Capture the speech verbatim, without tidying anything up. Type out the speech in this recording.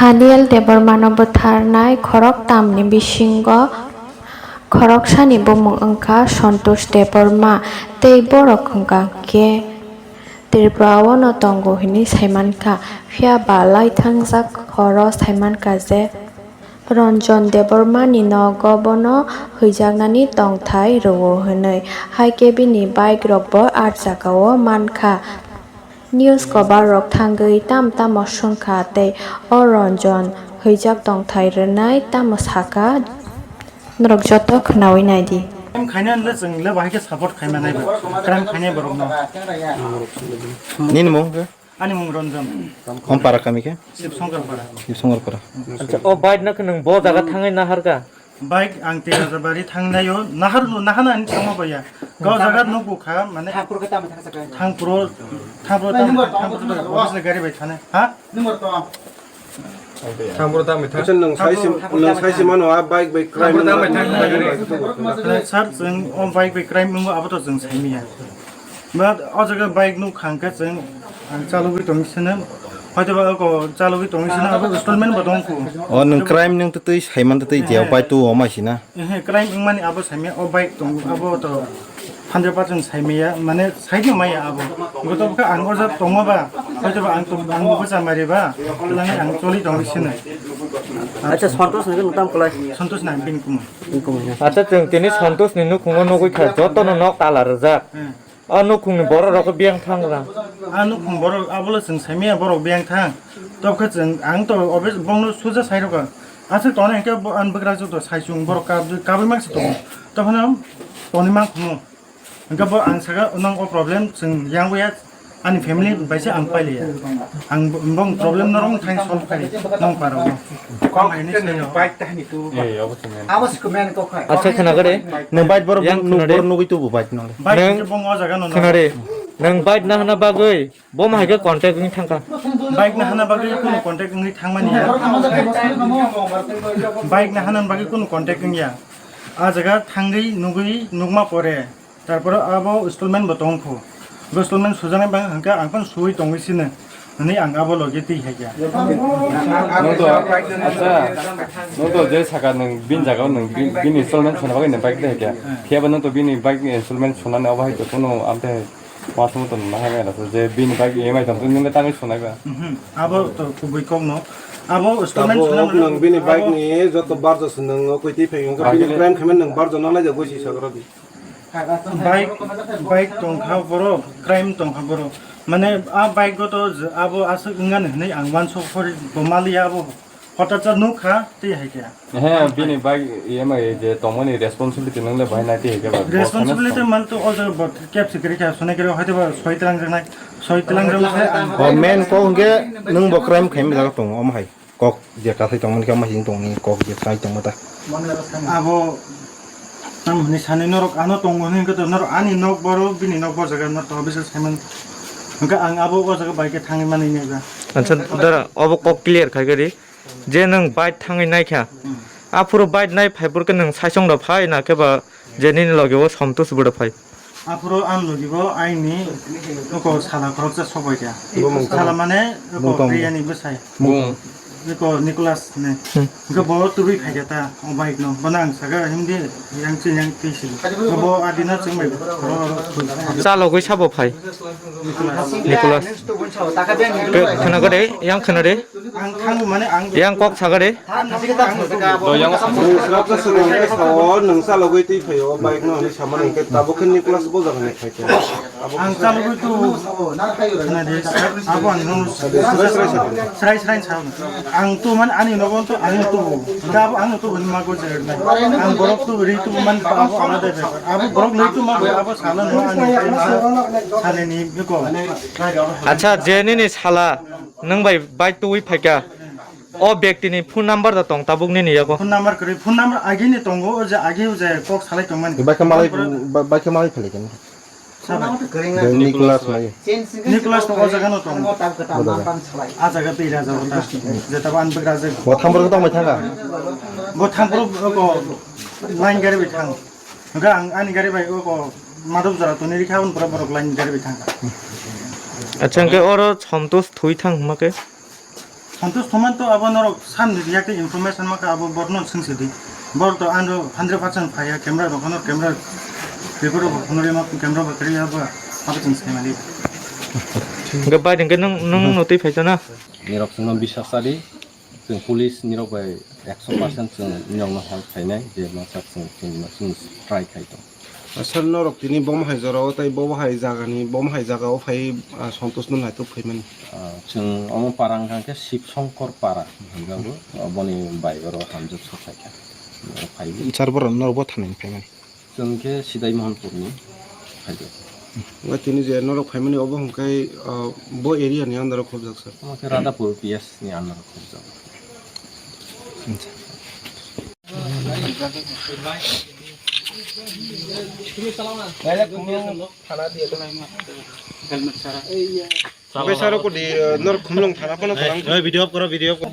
Aniel Debbarmano bwtharnai khoroktamni bisingo khoroksani bumung wngkha Santosh Debbarma tei borok hwnkha khe Tripura-o no tongo hwnwi saimankha, phiya ba laithangjak horo saimankha je Ranjan Debbarmani nogo bono huijaknani tongthai rwo hwnwi, hai khe bini bike rokbo ah jagao mankha. News cover rok thangwi tam tamo swngkha tei o Ranjan huijak tongthai rwnai tamo sakha, norok joto khwnawi naidi. Crime khaina le chwng le bahai khe support khaima nai ba. Crime khainai borok no. Nini mung khe? Ani mung Ranjan. Hom para kami khe? Sibsongkar para. Sibsongkar para. Acha, o bike no khe nwng bo jaga thangwi naharkha? Bike ang Tejabari thangnaio, nahar, nahana ani thangma baya. Kau jaga nukgo kha, mane thangpro khe tamo thangsa khe. Thangpro, thangpro tamo thangpro to office gari bai thane. Ha? Number to. Thangpro tamo thang. Acha, nwng sai sim, nwng sai sim mano, a bike bai crime. Thangpro tamo thang. Sir, chwng o bike bai crime wngbo abo to chwng saimiya. But o jaga bike nuk khang khe chwng ang chalogwi tongwi sino. Hoito ba o chalogwi tongwi sino abo installment bo tong kho. O nwng crime nwng twtwi saiman twtwi je bai tu o mai sina. Ehe, crime wngmani abo saimya o bike tong abo to hundred percent saimya mane saidi maya abo. Goto bwkha ang o jaga tongo ba hoito ba ang tong ang bo chamari ba. Twlangwi ang choli tongwi sino. Acha, Santosh ni nwng tam kwlai? Santosh na bini kumo. Bini kumo na. Acha, chwng tini Santosh ni nukhungo nugwi kha joto no nok tala rwjak. Hmm. O nukhungni borok rok khe biyang thang rang. A nukhung borok abo le chwng saimaya borok biyang thang. Tobkhe chwng ang to obis bongno suja sai rokha. Aswk tongna hinkhe bo ang bwkrajwk to sai chwng borok kab-, kabwi mangsa tongo. Tobhano toni mang khungo. Hinkhe bo ang saka nang o problem chwng yang waya ani family bai se ang pailiya. Ang bo, bong problem norok thang solve khai nang paro. Kok hai ni sai rok. Bike tahani tu. Eh, obo se men. Abo se men kok hai. Acha khna gare. Nwng bike borok yang nug-, khna re. Borok nugwi tubu bike nang. Bike nwng khe bong o jaga no khna re. Nwng bike nahana bagwi bo mahai khe contact wngwi thangkha. Bike nahana bagwi kunu contact wngwi thangmani ya. Bike nahana bagwi kunu contact wngya. A jaga thangwi nugwi nukma pore. Tarpore abo installment bo tong kho. Bo installment sujaknai bang hwnkhe ang phano suwi tongwi sino. Hwnwi ang abo logi twi hai kha. Nwng to, acha, nwng to je saka nwng bini jaga o nwng bi-, bini installment suna bagwi nwng bike twi hai kha. Phiya ba nwng to bini bike ni installment sunani obo hai to kunu amte hai uansukma to nang nai mela je bini bike E M I tong nwng le tangwi sunai ba. Mhm. Abo to kubui kok no. Abo installment suna nwng bini bike ni joto barjo se nwng kwtwi phai wngkha bini crime khaimani nwng barjo no lai ja goi si sagra di. Bike, bike tongkha borok, crime tongkha borok. Mane, a bike o to je abo aswk wngani hwnwi ang uansuk phori bo maliya abo. Hothat sa nukha, tei hai khe. He, bini bike E M I je tongmani responsibility nwngle bahai nai tei hai khe ba. Responsibility man to o jaga bo kep se kwrwi kha, sonai kwrwi hoito ba soi twlang jaknai, soi twlang jaknai ang. O main kok hwnkhe nwng bo crime khaimani jaga tongo, omo hai. Kok je kathai tongmani khe masing tongni kok je tai tongma ta. Abo tamo hwnwi sanwi norok ano tongo hwnwi hwnkhe to norok ani nok boro bini nok boro jaga norok tongo bwswk saiman hwnkhe ang abo o jaga bai khe thangwi manwi nai ba. Acha dara obo kok clear khai khe ri je nwng bike thangwi nai kha. Hmm. Aphuru bike nai phai phuru khe nwng saisong rok phai na khe ba je nini logi o Santosh bwrwi phai. Aphuru ang logi bo aini oko sala khoroksa sok bai kha. Bo mung tamo? Sala mane oko Mung tamo? Priyani bwsai. Bung. Oko Nicholas ne. Hmm. Hwnkhe bo tubui phai kha ta o bike no. Bono ang saka hindi yang chi yang twi si. Bo adina chwng bai khoro khoro twi. Cha logwi sabo phai? Nicholas. Nicholas. Khe khna gade, yang khna de. Ang thango mane ang Yang kok saga de. Ang thango. Do yang sa. Nwng swrapsa swrwngkhe sao, nwng chalogwi twi phaio, bike no hinwi samani hinkhe tabuk khe Nicholas bo jaga ni phaikha. Ang chalogwi tu khna de, abo ang nung srai srai sa. Ang tu man ani nogo tu ang tu. Abo ang tu ni mago je. Ang borok tu ri tu man abo ala de. Abo borok ni tu mago abo sala no ani. Sale ni biko. Acha, je nini sala. Nwng bai bike twi phaikha. O bektini phone number da tong tabuk nini yago. Phone number kwrwi, phone number agini tongo, o je agi o je kok salai tongmani. Bike malai, ba-, bike malai philai kani. Sabai. Nicholas mai. Nicholas to o jaga no tongo. O jaga. A jaga twi raja hota. Je tabo an bwk raja. Bo thamborok tong bai thanga. Bo thamborok ko line gari bai thang. Hwnkhe ang ani gari bai o ko Madhop jora toni rikha, aboni pore borok line gari bai thangkha. Acha, hwnkhe oro Santosh thwi thang hwnma khe? Santosh Thoman to abo norok sam ni react information maka abo borno sing sidi. Bor to ano hundred percent phaya camera rok ano camera record rok phunuri ma camera ba kri abo abo sing sing mali. Goodbye dengke nung nung notwi phaisa na. Nirok sungno biswas sadi. Chwng police nirok bai ekso percent chwng nirokno help khainai je masa chwng chwng chwng try khai tong. Sir, norok tini bomo hai jorao tei bobo hai jagani, bomo hai jagao phai, ah, Santosh no naitok phaimani. Ah, chwng omo para wngkha khe Shiv Shankar para hinjago, oboni bai oro hamjak sok khaikha. Phai. Sir, borok norok bo thani phaimani. Chwng khe Sidai Mohanpurni phaikha. Omo tini je norok phaimani obo hwnkhe, ah, bo area ni under o khobjak sir. Omo khe Radhapur P S ni under o khobjak. Oke, sir, kodi, eh, nor khumlung thana phano thalang. Video off koro, video off koro.